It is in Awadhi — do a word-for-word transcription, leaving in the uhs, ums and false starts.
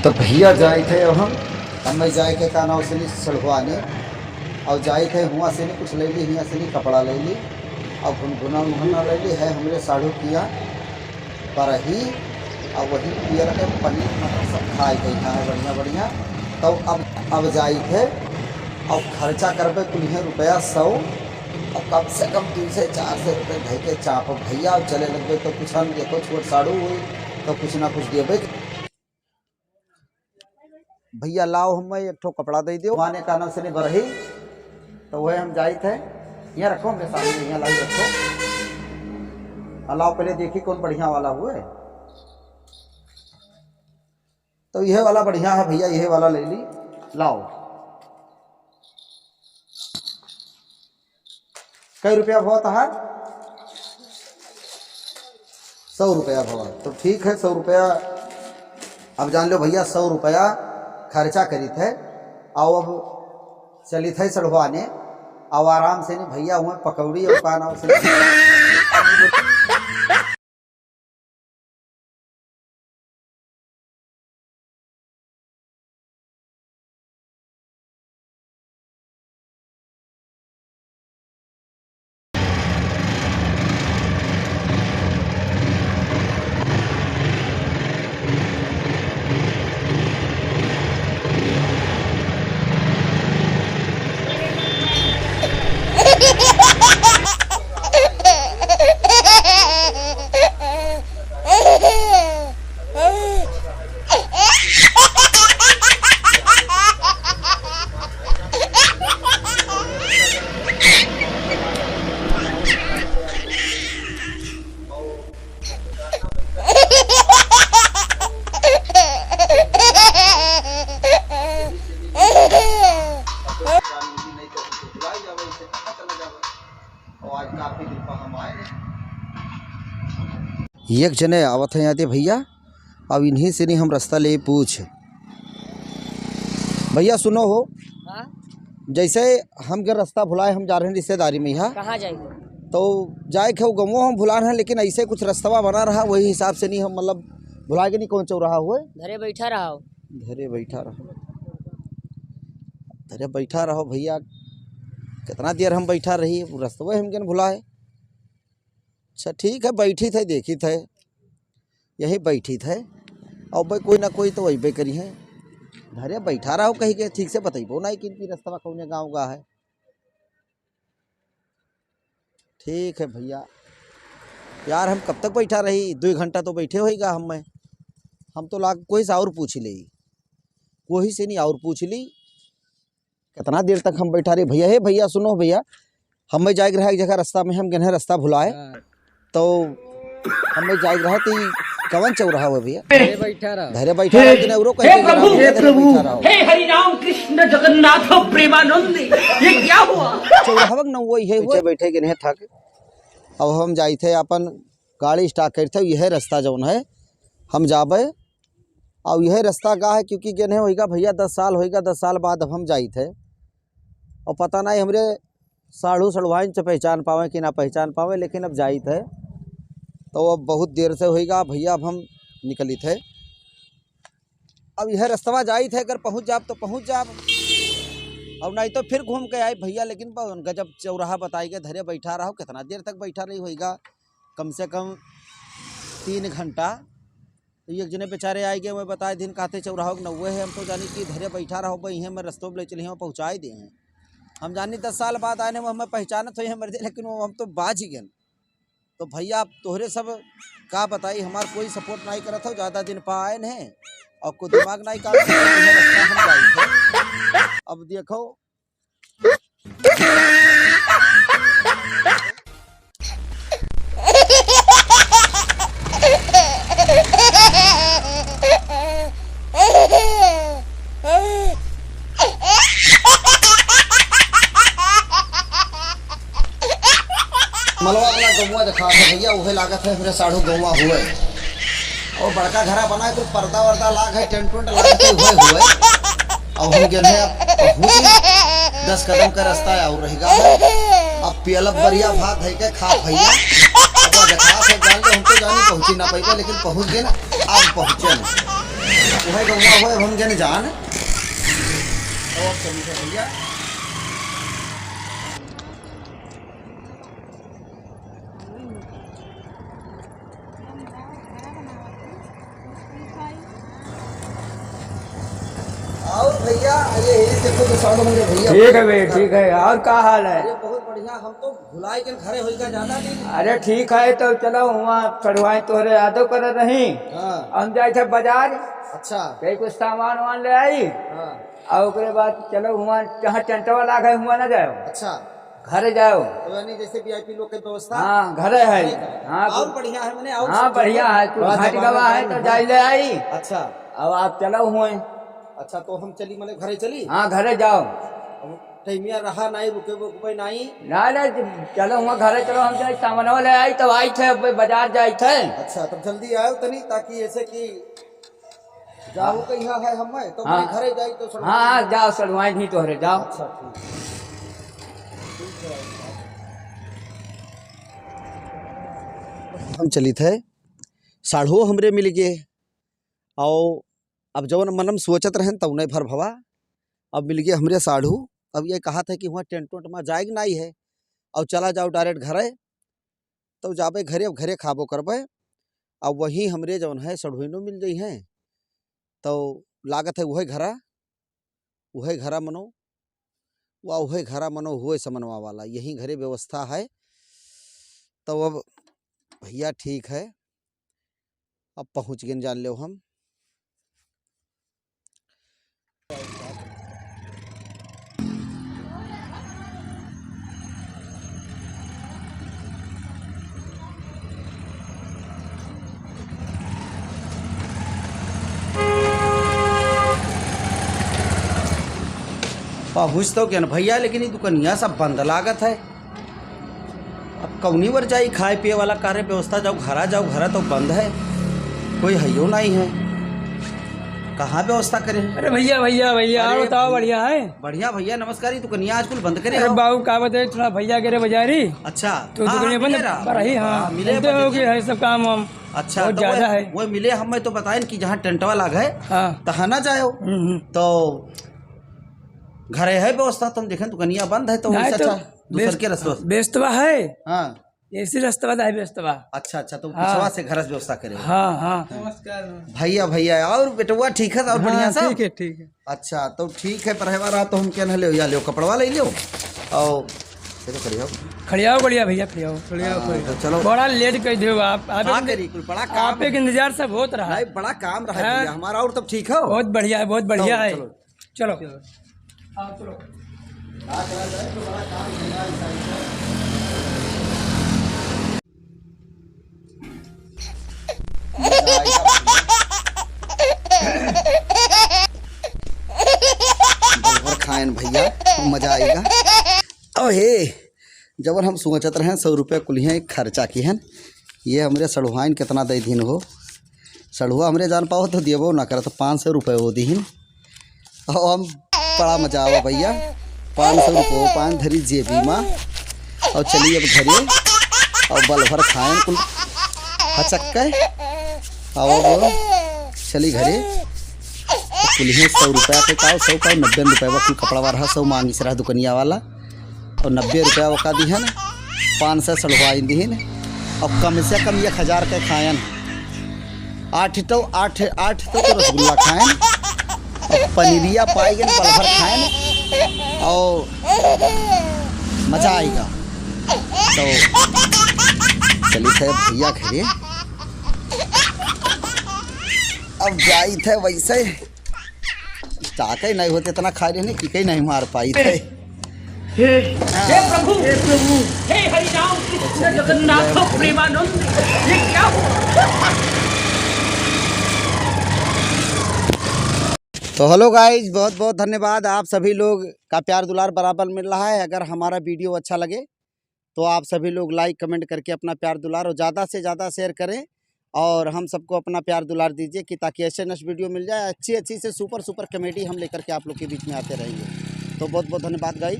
तो भइया जाइत है अब हम, अब मैं जाए के का नाव से नहीं सड़हुआने, और जाइत है हुआँ से नहीं कुछ ले ली, हियाँ से नहीं कपड़ा ले ली, और गुनगुना उनगुना ले ली है हमरे साढ़ू किया परही, और वही पियर के पनीर मटर सब खाए के यहाँ है बढ़िया बढ़िया। तो अब, अब जाइत है, अब खर्चा करबे कुल है रुपया सौ, और कम से कम तीन से चार से रुपये धइ के चाप भइया, और चले लगबे तो कुछ हम देखो छोट साढ़ू हुई तो कुछ ना कुछ देबे। भइया लाओ हमें एक ठो कपड़ा दे दियो, माने का नाम से नहीं बरही, तो वह हम जाइत है। यहाँ रखो, हमरे सामने यहाँ लाई रखो। आ, लाओ पहले देखी कौन बढ़िया वाला हुए। तो यह वाला बढ़िया है भइया, यह वाला ले ली, लाओ। कई रुपया भवा तहार? सौ रुपया भवा। तो ठीक है, सौ रुपया। अब जान लो भइया, सौ रुपया खर्चा करित है। आओ अब चलित है सड़हुआने। आओ आराम से नहीं भइया, हुए पकौड़ी और का नाम से एक जने आवत है यहाँ दे भइया, अब इन्हीं से नहीं हम रास्ता ले पूछ। भइया सुनो हो, हाँ? जैसे हम के रास्ता भुलाए, हम जा रहे हैं रिश्तेदारी में यहाँ। कहाँ जाएंगे? तो जाए के वो गमो हम भुला रहे हैं, लेकिन ऐसे कुछ रास्ता बना रहा, वही हिसाब से नहीं हम मतलब भुला के नहीं कौन चौराहा हुए। घरे बैठा रहा हो। घरे बैठा रहो, घरे बैठा रहो भइया, कितना देर हम बैठा रही, वो रस्तवे हम केन भुलाए। अच्छा ठीक है, बैठी थे, देखी थे, यही बैठी थे, अब भाई कोई ना कोई तो अइबे करी है। घरे बैठा रहो कही के, ठीक से बतइबो नहीं कि इनकी रस्तवा कौने गाँव गा है। ठीक है भइया, यार हम कब तक बैठा रही, दुइ घंटा तो बैठे होइगा हम में। हम तो लाग कोई से और पूछ ले, कोई से नहीं और पूछ ली। कितना देर तक हम बैठा रही भइया। हे भइया सुनो भइया, हम में जाए के रहा एक जगह रास्ता में, हम गेन्हे रास्ता भुलाए, हाँ। तो हमें जाए रहा तो ई कवन चौराहा हुआ भइया? घरे बैठा रहा। घरे बैठा रहा कि नहीं, औरो कहीं हे के प्रभु, रहा, हे घरे प्रभु, बैठा रहा हो। हे हरि राम कृष्ण जगन्नाथ प्रेमानंद, ये क्या हुआ? चौराहा न वही है, बैठे, बैठे के नहीं थक। अब हम जाई थे अपन गाड़ी start करी थे, यह रास्ता जौन है हम जाबे। और यह रास्ता का है, क्योंकि गेन्हे होइगा भइया दस साल होइगा, दस साल बाद अब हम जाई थे। और पता नहीं हमरे साढ़ू सढ़ुआइन से पहचान पावे कि ना पहचान पावे, लेकिन अब जाइत है। तो अब बहुत देर से होइगा भइया, अब हम निकलित है। अब यह रस्तवा जाइत है, अगर पहुँच जाब तो पहुँच जाब, और नहीं तो फिर घूम के आए भइया। लेकिन ब-, गजब चौराहा बताई गए, धरे बैठा रहो, कितना देर तक बैठा रही होइगा, कम से कम तीन घंटा। तो एक जने बेचारे आए गए, मैं बताए दिन कहते चौराहा के नौवे है, हम तो जानी कि धरे बैठा रहो भाई, इहें मैं रस्तों में ले चली, हम पहुँचाए दे हैं। हम जानी दस साल बाद आए हैं, वो हमें पहचानत होई है मर्दे, लेकिन वो हम तो बाज ही गए। तो भइया, आप तोहरे सब का बताई, हमार कोई support नहीं करत हो, ज़्यादा दिन पा आए हैं और कोई दिमाग नहीं काम करत, इहे रस्ता हम जाई थे। अब देखो, मलवा वाला गौवा देखात है भइया, उहे लागत है हमरे साढ़ू गौवा हुए। और बड़का घरा बना है, कुल पर्दा वर्दा लाग है, tent वेंट लाग है, उहे हुए। अब हम गेन्हे अब पहुँची, दस कदम का रस्ता है और रहिगा है। अब पियलब बढ़िया भात धइ के खा भइया। अब वो देखात है, जान लो, हम तो जानी पहुँची ना पाइबे, लेकिन पहुँच गए ना, अब पहुँचे ना। वही गंगा हुआ, अब हम क्या नहीं जान। और चलिए भैया। और भैया, ये, ये देखो, तो साउंड होंगे भैया। ठीक है भैया, ठीक है। और का हाल है? अरे, बहुत बढ़िया। हम तो भुलाई के घरे होइगा, जाना नहीं। अरे, ठीक है, तो चलो, हुआँ चढ़वाई तोहरे यादव कर रही। हाँ। हम जाए थे बाजार। अच्छा। कहीं कुछ सामान वामान ले आई। हाँ। और ओकरे बाद चलो, हुआँ जहाँ टेंटवा लाग है, हुआँ ना जाओ। अच्छा। घरे जाओ। तो यानी जैसे वीआईपी लोग के व्यवस्था? हाँ, घरे है। घरे है। हाँ, और कुछ बढ़िया है, मने और हाँ, सब बढ़िया है। कुछ बड़ा घट जमाना गवा है, है। तो जाई ले आई। अच्छा। अब आप चलो हुए। अच्छा, तो हम चली, मने घरे चली? हाँ, घरे जाओ। अब टाइमिया रहा नहीं, रुके, रुकबे नहीं। ना, ना, चलो हुआ घरे चलो, हम जाई सामानवा ले आई, तब आई थे, अब बाजार जाई थे। अच्छा, तब जल्दी आओ तनी, ताकि ऐसे कि जाओ कहिया है हमें, तो हाँ। अपने घरे जाई तो सड़वाई हाँ, हाँ, जाओ, सड़वाई भी तोहरे, जाओ। अच्छा, ठीक। ठीक है। हम चलित है, साढ़ू हमरे मिल गए। और अब जौन मनम सोचत रहन, तौने भर भवा। अब मिल गए हमरे साढ़ू। अब ये कहत है कि हुआँ टेंट वेंट मा जाए के नाई है, और चला जाओ डायरेक्ट घरे। तो जाबे घरे, अब घरे खाबो करबे। अब वहीं हमरे जौन है सढ़ुइनो मिल जइहैं, तो लागत है उहै घरा, उहै घरा मनो, वा उहै घरा मनो हुए समनवा वाला, यहीं घरे व्यवस्था है। तो अब भैया ठीक है, अब पहुँच गए जान लेव हम। पहुँच तो गए न भैया, लेकिन ये दुकनिया सब बंद लागत है। अब कौनी बर जाई खाए पिए वाला कार्य व्यवस्था, जाओ घरा, जाओ घरा तो बंद है, कोई हइयो नहीं है, कहाँ व्यवस्था करे? अरे भैया, भैया, भैया, अरे और बताओ, भैया। बढ़िया है? बढ़िया भैया, नमस्कार। ये दुकनिया आज कुल बंद करे अरे हो? बाबू, का बताए, थोड़ा भैया गे रहे बाजारी। अच्छा, तो हाँ, दुकनिया हाँ, बंद मिले रहा। पर रही, हाँ, हाँ, मिले मिलते बंद हो थे। कि है सब काम वाम। अच्छा, बहुत तो ज्यादा वो, है। वो मिले, हम तो बताएन कि जहाँ टेंटवा लाग है, हाँ। तहाँ ना जाओ। हम्म, हम्म। तो घरे है व्यवस्था, तुम देखें दुकनिया बंद है, तो नहीं वैसे तो अच्छा, दूसर बेस-, के रस्तवा से। बेस्तवा है। हाँ। ऐसी रस्तवा है, बेस्तवा। अच्छा, अच्छा, तो हाँ। पिछवा से घर से व्यवस्था करे हो। हाँ, हाँ। नमस्कार। भैया, भैया, और बेटवा ठीक है, और हाँ, बढ़िया सब? ठीक है, ठीक है। अच्छा, तो ठीक है, परहेवा रहा तो हम क्या न ले, या ले कपड़वा ले लियो। और ये तो खड़ी हो। खड़ियाओ, बढ़िया भैया, खड़ियाओ। खड़ियाओ, हाँ, खड़ियाओ। तो चलो। बड़ा लेट कर दियो आप, आप का एक, करी, कुल बड़ा काम आप एक है। इंतजार सब होत रहा। नहीं, बड़ा काम रहा है हाँ। भैया हमारा, और तब ठीक हो? बहुत बढ़िया है, बहुत बढ़िया चलो, है। चलो। चलो। चलो। हाँ, चलो। बलभर खाएन भैया, मजा आएगा। ओ हे, जब हम सोचत रहे सौ रुपया कुलिहें खर्चा किहेन, ये हमरे सड़ुआइन कितना दे दिन हो। सड़ुआ हमरे जान पाओ तो दियबो ना करत, पाँच सौ रुपये वो दीहिन। और हम बड़ा मजा आवा भैया, पाँच सौ रुपये पान धरी जेबी मा, और चली अब घरे, और बलभर खाएन कुल हचक के, और अब चली घरे। कुल ही सौ रुपया के का, सौ का नब्बे रुपया कुल कपड़ा रहा, सौ मांगी से रहा दुकनिया वाला। और नब्बे रुपया ओका दिहन, पाँच सौ सड़वाइन दिहन, और कम से कम एक हजार के खायन। आठ तो, आठ, आठ तो, तो रसगुल्ला खायन, और पनीरिया पाई गए, बलभर खायन, और मजा आएगा। तो चलित है भैया घरे, अब जाइत है वैसे। ताके नहीं होते इतना खा लेने कि कहीं नहीं मार पाई थे। हे, हे प्रभु, हे प्रभु, हे हरि राम कृष्ण जगन्नाथ प्रेमानंद, ये क्या हुआ? तो hello guys, बहुत बहुत धन्यवाद, आप सभी लोग का प्यार दुलार बराबर मिल रहा है। अगर हमारा video अच्छा लगे तो आप सभी लोग like comment करके अपना प्यार दुलार और ज़्यादा से ज़्यादा share करें, और हम सबको अपना प्यार दुलार दीजिए कि ताकि ऐसे next video मिल जाए, अच्छी अच्छी से super super comedy हम लेकर के आप लोग के बीच में आते रहेंगे। तो बहुत बहुत धन्यवाद guys।